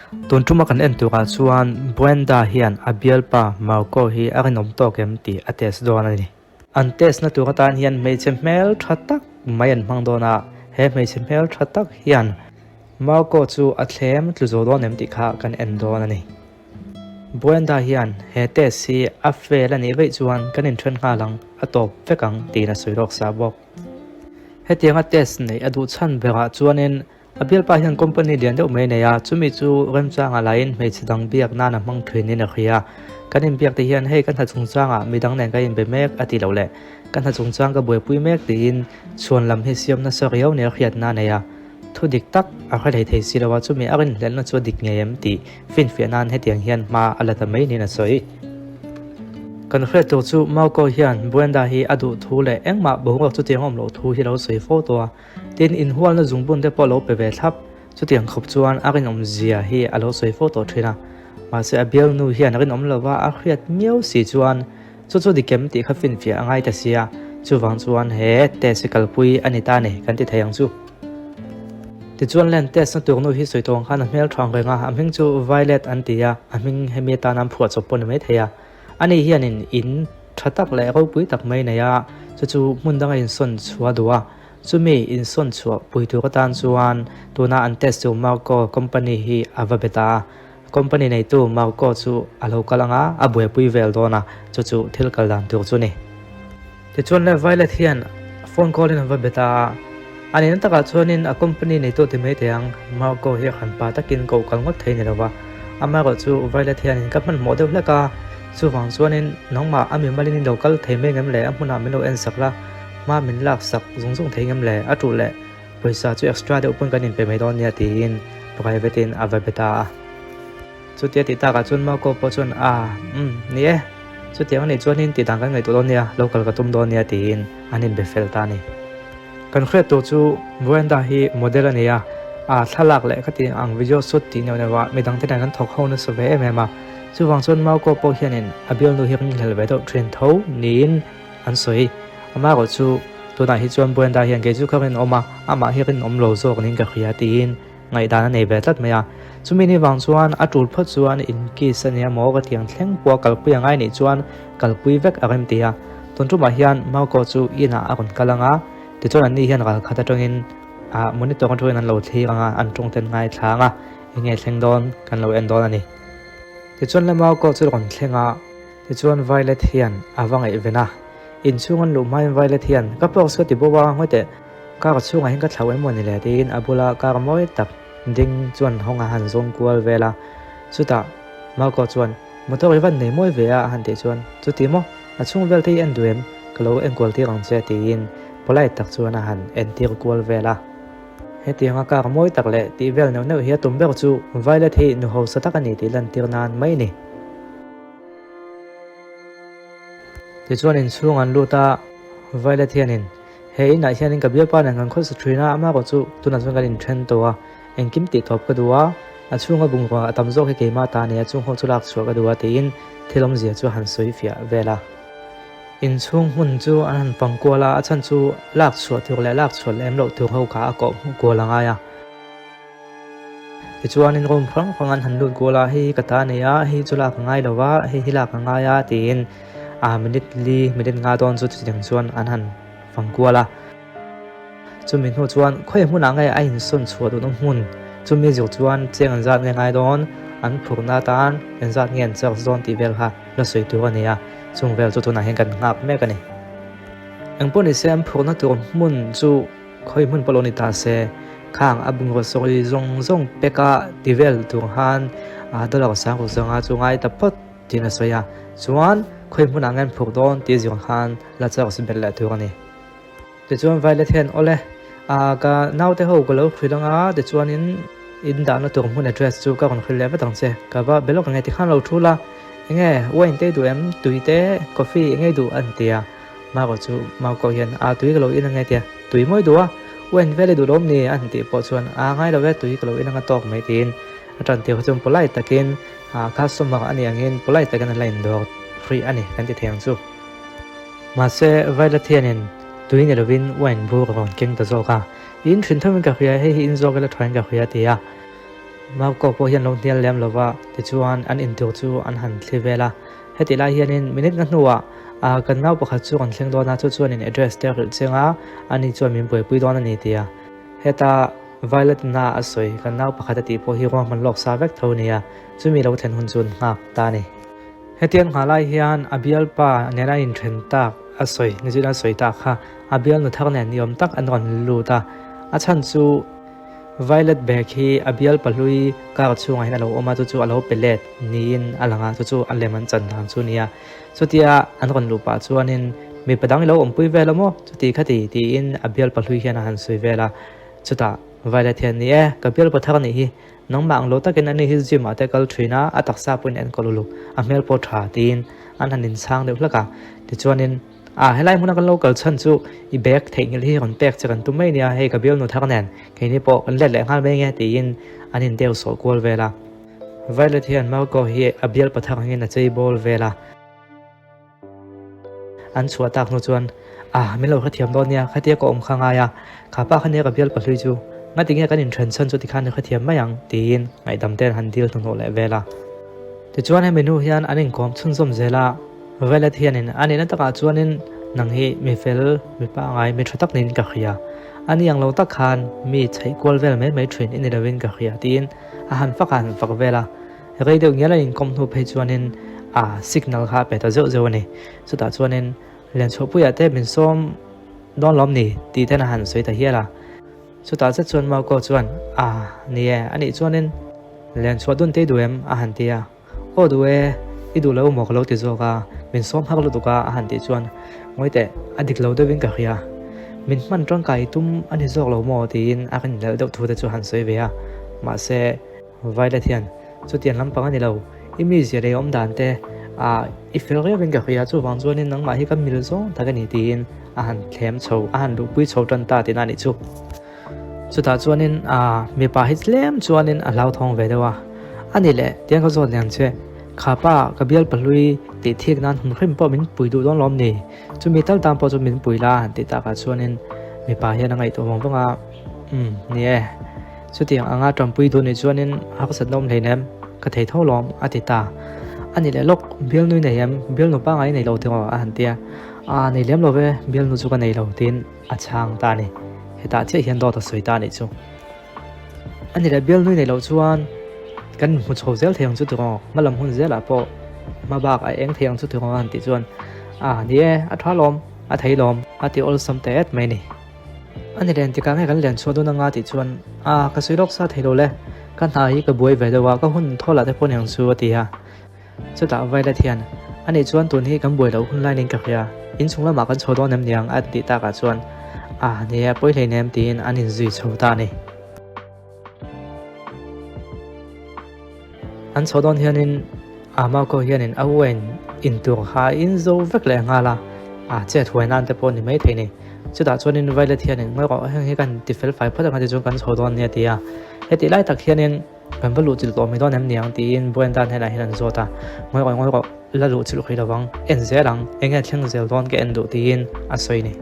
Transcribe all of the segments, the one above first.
Tun tuma kan en turah chuan Brenda hian a bialpa Marco hi a rinawm tawk em tih a test dawn a ni. An test na tur atan hian hmeichhe hmel tha tak mai an hmang dawn a, he hmeichhe hmel tha tak hian Marco chu a thlem tlu zo dawn em tih kha kan en dawn a ni. Brenda hian he test hi a fail a nih vaih chuan kan inthen nghal ang, a tawp vek ang tiin a sawi lawk sa bawk. Hetianga test neih a duh chhan berah chuanin A bialpa hian company lian deuh mai a nei a, chumi chu remchangah laiin hmeichhe dang biak nan a hmang thin in a hria. Kan inbiak te hian hei ka hna chungchangah midang nen ka inbe mek a ti loh leh ka hna chungchang ka buaipui mek tiin chhuan lam hi siam nasa riau nia hriatna a nei a. Thu dik tak a hre hlei thei si lo a, chumi a rinhlelhna chu a dik ngei em tih finfiah nan hetiang hian hma a la ta mai niin a sawi. Kan hriat tur chu Marco hian Brenda hi a duh thu leh engmah boruak chutiang awm loh thu hi lo sawi fo tawh a. Tin, inhualna zungbun te pawh a lo pe ve thlap. Chutiang khawp chuan a rinawm zia hi a lo sawi fo tawh thin a. Mahse a bialnu hian a rinawm lova a hriat miau si chuan chu chu dikem tih kha finfiah a ngai ta sia. Chuvang chuan he test hi kalpui a ni ta ni kan ti thei ang chu. Tichuan len test na tur nu hi sawi tawng khan a hmel thang reng a, a hming chu Violet an ti a, a hming hemi atana an phuah chawp pawh ni mai thei a. Ani hianin in tha tak leh ropui tak mai nei a, chu chu hmun danga insawn chhuah duh a. Chumi insawn chhuah pui tur atan chuan tuna an test chu Marco company hi a va bet a. Company neitu Marco chu a lo kal ang a, a buaipui vel dawn a, chu chu thil kal dan tur chu ni. Tichuan le Violet hian phone call in a va bet a, a nihna takah chuanin a company neitu ti mai thei ang, Marco hi a hran pa takin koh kal ngawt thei ni lo va. Amaherawhchu Violet hianin ka hmanhmawh deuh hlek a, chuvang chuanin nangmah a mimalin i lo kal thei mai ngem le, a hmunah min lo en sak la, hma min lak sak zung zung thei ngem le, a tuh leh pawisa chu extra deuh pawn kan inpe mai dawn nia tiin private in a va be ta a. Chutia tih takah chuan Marco pawh chuan a umm ni e, chutiang anih chuanin tih dan kan ngaihtuah dawn nia, lo kal ka tum dawn nia tiin an inbe fel ta a ni. Kan hriat tur chu Brenda hi model a ni a, a thlalak leh ka tih ang video shoot tih neuh neuh ah midang te nen kan thawk ho nasa ve em em a, chuvang chuan Marco pawh hianin a bialnu hi ringhlel ve deuh thin tho niin An sawi. Amaherawh chu tunah hi chuan Brenda hian kei chu ka rinawm a, amah hi rinawm lo zawk niin ka hria tiin ngaihdan a nei ve tlat mai a. Chumi ni vang chuan a tul phawt chuan in kiss a nia maw ka tiang thleng pawh a kalpui angai nih chuan kalpui vek a rem ti a. Tun tumah hian Marco chu inah a rawn kal ang a, tichuan anni hian ral khat atangin ah monitor atangin an lo thlir ang a, an tawng ten ngaithla ang a, enge thleng dawn kan lo en dawn a ni. Tichuan le Marco chu rawn thleng a. Tichuan Violet hian a va ngaihven a, inchhung an luh hmain Violet hian, Ka pawks ka ti bo a, ngawi teh, car chhungah hian ka thlauh em maw ni le? tiin a bula car mawi tak ding chuan hawng a han zawng kual vel a. Chutah Marco chuan, Motor i van nei mawi ve a a han tih chuan, Chuti maw? A chhung vel te hi en duh em? Ka lo enkual tir ang che tiin polite tak chuan a han entir kual vel a. Hetianga car mawi tak leh tih vel neuh neuh hi a tum ber chu Violet hi nu hausa tak a ni tih lantir nan mai a ni. Tichuan inchhung an lut a, Violet hianin, He inah hianin ka bialpa nen kan khawsa thin a, amaherawh chu tunah chuan kan inthen tawh a, engkim tih tawp ka duh a, a chhunga bungrua a tam zawk hi keimah ta a ni a, chung ho chu lak chhuah ka duh a tiin thil awmzia chu a han sawi fiah vel a. Inchhung hmun chu an han fang kual a, a chhan chu lak chhuah tur leh lak chhuah lem loh tur ho kha a kawh hmuh kual a ngai a. Tichuanin room hrang hrang an han lut kual a, hei hi ka ta a ni a, hei chu lak a ngai lo va, hei hi lak a ngai a tiin ah minute li minute nga dawn chu chutiang chuan an han fang kual a. Chumi hnu chuan khawi hmunah nge a insawn chhuah duhna hmun chumi zuk chuan cheng an zat nge ngai dawn, an phurhna atan engzat nge an charge dawn tih vel kha la sawi tur a ni a, chung vel chu tunah hian kan nghak mek a ni. Engpawh nise an phurhna tur hmun chu. Khawi hmun pawh lo ni ta se, khang a bungraw sawi zawng zawng peka ti vel tur khan dollar sang ruk zawnga chu ngai ta phawt tiin a sawi a. Chuan khawi hmunah nge an phurh dawn tih zir khan la chhuak si belh leh tur a ni. Tichuan Violet hian awle ka naute ho ka lo hrilh anga tichuanin in dahna tur hmun address chu ka rawn hrilh leh vat ang che. Ka va be lawk ang e tikhan lo thu la, enge wine te i duh em? Tui te, coffee enge i duh? a ti a. Marco chu Marco hian a tui ka lo in ange tia tui mawi duh a, u en vel i duh lawm ni a han tih pawh chuan a ngai lo e tui ka lo in anga tawk mai tiin a tan tir chu polite takin a customer a nih angin polite takin an la indawr free a ni kan ti thei ang chu. Mahse Violet hianin tui ni lovin wine bur a rawn keng ta zawk a, in thin thawmin ka hria hei hi in zawk ila thain ka hria a ti a. Marco pawh hian lo hnial lem lo va, tichuan an intur chu an han thli vel a. Hetih lai hianin minute nga hnuah kan nau pakhat chu kan thleng dawn a, chu chuan in address te a hrilh cheng a, ani chuan min buaipui dawn a ni ti a. Heta Violet na a sawi kan nau pakhat a tih pawh hi ruahman lawk sa vek tho a ni a, chumi lo thlen hun chu an nghak ta a ni. Hetiang nghah lai hian a bialpa nena inthen tak a sawi ni chuan a sawi tak kha a bialnu thar nen ni awm tak an rawn lut a, a chhan chu Violet bag hi a bialpa hlui car chhungah hian a lo awm a, chu chu a lo pe let niin a lang a, chu chu a lem an chan dan chu a ni a. Chutia an rawn luh pah chuanin mipa dang i lo awmpui vel a maw? Chuti khati tiin a bialpa hlui hian a han sawi vel a, chutah Violet hian ni e, ka bialpa thar anih hi, Nangmah ang lo takin ani hi gym ah te kal thin a, a taksa pawhin a enkawl uluk, a hmel pawh tha tiin an han inchhang deuh hlak a. Tichuanin, Ah, helai hmuna kan lo kal chhan chu i bag theihnghilh hi rawn pek che kan tum mai nia, hei ka bialnu thar nen keini pawh kan let leh nghal mai nge tiin an indeu sawh kual vel a. Violet hian Marco hi a bialpa thar angin a chei bawl vel a. An chhuah tak hnu chuan, Ah, min lo hrethiam dawn nia, khatia ka awm kha ngai a, kha pa kha nia ka bial pahlui chu, ngati nge kan inthen chhan chu tikhan i hrethiam mai ang, tiin ngaihdam ten han dil hnuhnawh leh vel a. Tichuan hemi hnu hian an inkawm chhunzawm zel a, Violet hianin a nihna takah chuanin nang hi mi fel, mi pangai, mi tha tak niin ka hria, a ni ang lo tak khan mi chheih kual vel mai mai thin i ni lovin ka hria, tiin a han fak a han fak vel a. Rei deuh ngial a inkawm hnu phei chuanin a signal kha a pe ta zeuh zeuh a ni. Chutah chuanin Lianchhuahpuiah te min sawm dawn lawm ni tih ten a han sawi ta hial a. Chutah zet chuan Marco chuan A, ni e, anih chuanin Lianchhuah dun te i duh em? a han ti a. Aw duh e, i duh lo maw ka lo ti zawk a, min sawm hak lutuk a a han tih chuan Ngawi teh, a dik lo deuhin ka hria. Min hman tangkai tum a ni zawk lo maw tiin a rinhlelh deuh thu te chu a han sawi ve a. Mahse. Violet hian, Chutiang lampang a ni lo, i mizia leh awm dan te ah i fel riauin ka hria, chuvang chuanin nangmah hi ka mil zawng tak a ni tiin a han thlem chho, a han luhpui chho tan ta tihna a nih chu. Chutah chuanin ah mipa hi tlem chuanin a hlauthawng ve deuh a, a ni leh tiang ka zawt liang che, kha pa ka bial pahlui tih thik nan hum hrim pawh min pui duh dawn lawm ni, chumi tal tan pawh chu min pui la han tih takah chuanin mipa hian a ngaihtuah vang vang a, umm ni e. Chutiang anga tanpui duh nih chuanin harsatna awm hleinem, ka thei tho lawm, a ti ta. A ni leh lawk, bialnu i nei em? Bialnu pangai i nei lo tiraw? a han ti a. Aa, nei lem lo ve, bialnu chu ka nei lo, tiin a chhang ta a ni. Hetah chiah hian dawt a sawi ta a nih chu. A ni leh, bialnu i nei loh chuan kan inhmu chho zel thei ang chu tiraw? Hma lam hun zelah pawh hma bak a eng thei ang chu tiraw? a han tih chuan, Aa, ni e, a tha lawm, a thei lawm, a ti awlsam ta et mai a ni. A ni len tikah nge kan len chhuah dawn anga tih chuan a ka sawi lawk sa thei lo le, ka hna hi ka buai ve deuh a, ka hun thaw lah te pawh niang chu a ti a. Chutah Violet hian a nih chuan tun hi kan buai loh hun laiin ka hria, inchhung lamah kan chho dawn em niang a tih takah chuan a ni e pawi hleinem tiin an inzui chho ta a ni. An chho dawn hianin Marco hianin a wine in tur kha a in zo vek leh nghal a, a chet huai nan te pawh a ni maithei ni. Chutah chuanin Violet hianin ngawi rawh heng hi kan ti fel fai phawt ang a tichuan kan chho dawn nia a ti a. Hetih lai tak hianin kan va luh chilh tawh mai dawn em niang tiin Brenda hnenah hian an zawt a, ngawi rawh ngawi rawh la luh chilh hrih lovang, en zel ang, eng nge thleng zel dawn ka en duh tiin a sawi ni.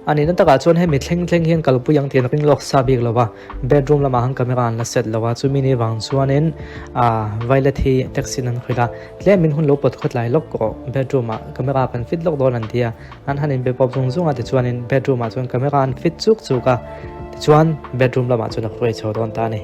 A nihna takah chuan hemi thleng thleng hian kalpui ang tih an ring lawk sa bik lo va, bedroom lamah han camera an la set lo a, chumi ni vang chuanin ah Violet hi taxi in an hrilh a, tlemin hun lo pawt khawt lai lawk rawh, bedroom ah camera kan fit lawk dawn an ti a, an han inbe pawp zung zung a tichuanin bedroom ah chuan camera an fit chuk chuk a, tichuan bedroom lamah chuan a hruai chho dawn ta a ni.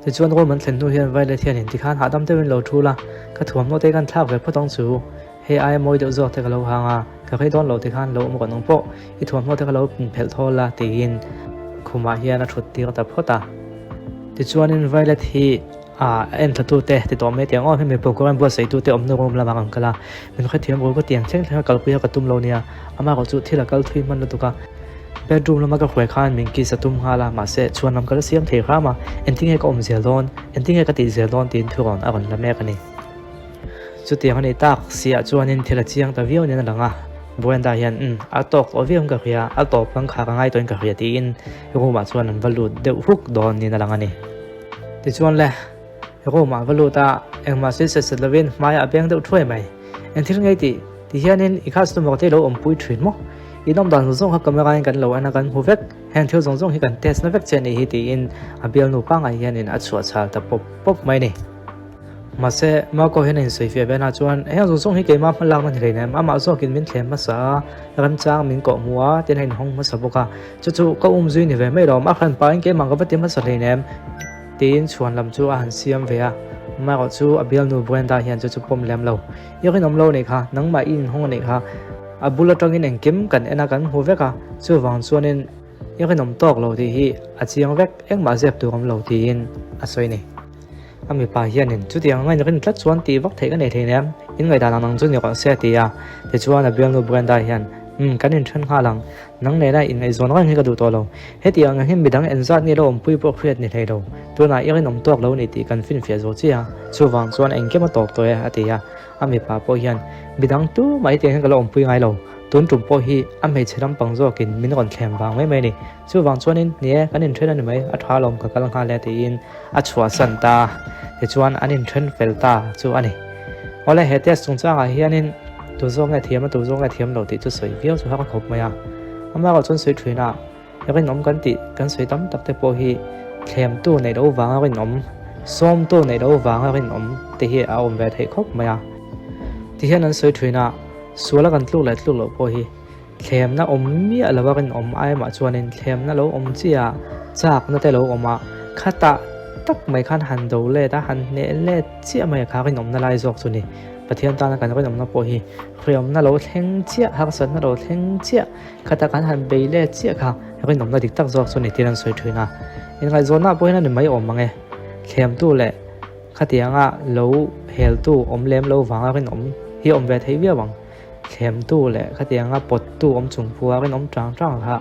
Tichuan room an thlen hnu hian Violet hianin tikhan hahdam deuhin lo thul a, ka thuamhnaw te kan thlak ve phawt ang chu, hei aia mawi deuh zawk te ka lo hang a, ka rei dawn lo tikhan lo awm rawh nang pawh, i thuamhnaw te ka lo inphelh thawl la tiin khumah hian a thut tir ta phawt a. Tichuanin Violet hi a enthlatu te ti tawh mai teh ang aw, hemi program buatsaihtu te awmna room lamah kan kal a, min hrethiam ru ka tiang thleng thleng a kalpui a ka tum lo nia, amaherawh chu thil a kal thui hman lutuk a. Bedroom lama ka hruai khan min kiss a tum nghal a, mahse chhuan lam ka la siam thei hram a, engtin nge ka awm zel dawn, engtin nge ka tih zel dawn tiin thu rawn a rawn la mek a ni. Chutiang a nih tak siah chuanin thil a chiang ta viau nen a lang a, Brenda hian umm a tawk tawh viau in ka hria, a tawp kan khak a ngai tawhin ka hria tiin room ah chuan an va lut deuh huk dawn niin a lang a ni. Tichuan le, room ah va lut a, engmah sawi set set lovin hmaiah a beng deuh thuai mai, engthil ngei tih? Ti hianin i customer te i lo awmpui thin maw? In awmdan zawng zawng kha camera in kan lo en a, kan hmu vek. Heng thil zawng zawng hi kan test na vek che a nih hi tiin a bialnu pangngai hianin a chhuah chhal ta pawp pawp mai a ni. Mahse, Marco hian a insawifiah ve na chuan heng zawng zawng hi keimah hma lakna ni hleinem, amah zawkin min thlem hmasa a, remchang min kawh hmu a, tin a inhawng hmasa bawk a. Chu chu ka um zui ni ve mai lo, a hran pahin keimah ka va ti hmasa hleinem tiin chhuan lam chu a han siam ve a. Amaherawh chu a bialnu Brenda hian chu chu pawm lem lo. I rinawm lo anih kha, nangmah i inhawng anih kha. A bul atangin engkim kan en a, kan hmu vek a, chuvang chuanin i rinawm tawk lo tih hi a chiang vek, engmah zep tur awm lo tiin a sawi a ni. A mipa hianin chutiang anga inrin tlat chuan tih vak theih ka nei thei nen, in ngaihdan ang ang chu ni rawh se a ti a. Tichuan a bialnu Brenda hian, Umm, kan inthen nghal ang, nang nena inngaihzawn reng hi ka duh tawh lo. Hetiang ang hian midang enzat nge lo awmpui pawh hriat ni hlei lo. Tunah i rinawm tawk lo ni tih kan finfiah zo chiah a, chuvang chuan engkim a tawp tawh e, a ti a. A mipa pawh hian, Midang tumah hetiang hian ka la awmpui ngai lo. Tun tum pawh hi a hmeichhe lampang zawkin min rawn thlem vang mai mai a ni. Chuvang chuanin, ni e, kan inthen a ni mai, a tha alawm ka kal nghal e, tiin a chhuahsan ta. Tichuan an inthen fel ta chu a ni. Awle, he test chungchangah hianin tu zawk nge thiam a, tu zawk nge thiam lo tih chu sawi viau chu har khawp mai a. Amaherawh chuan sawi thin a, rinawm kan tih kan sawi tam tak te pawh hi thlemtu neih loh vanga rinawm, sawmtu neih loh vanga rinawm te hi a awm ve theih khawp mai a. Tihian an sawi thin a, suala kan tluk leh tluk loh pawh hi Thlemna awm miah lo a rinawm aimah chuanin thlemna lo awm chiah a, chakna te lo awm a, khatah tak mai khan han do let a, han hneh let chiah mai a kha rinawmna lai zawk chu ni. Pathian tana kan rinawmna pawh hi hriamna lo thleng chiah, harsatna lo thleng chiah, khatah kan han bei let chiah kha rinawmna dik tak zawk chu ni tiin an sawi thin a. Inngaihzawnna pawh hian a ni mai awm ang e. Thlemtu leh khatianga lo heltu awm lem lo vanga rinawm hi awm ve thei viau ang. Thlemtu leh khatianga pawttu awm chung phua rinawm tang tang kha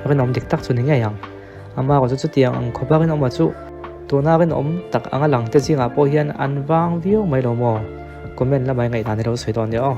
rinawm dik tak chu ni ngei ang. Ama erawh chu chutiang ang khawpa rinawma chu tuna rinawm tak anga lang te zingah pawh hian an vang viau mai lo maw? Comment lamah i ngaihdan i lo sawi dawn nia aw.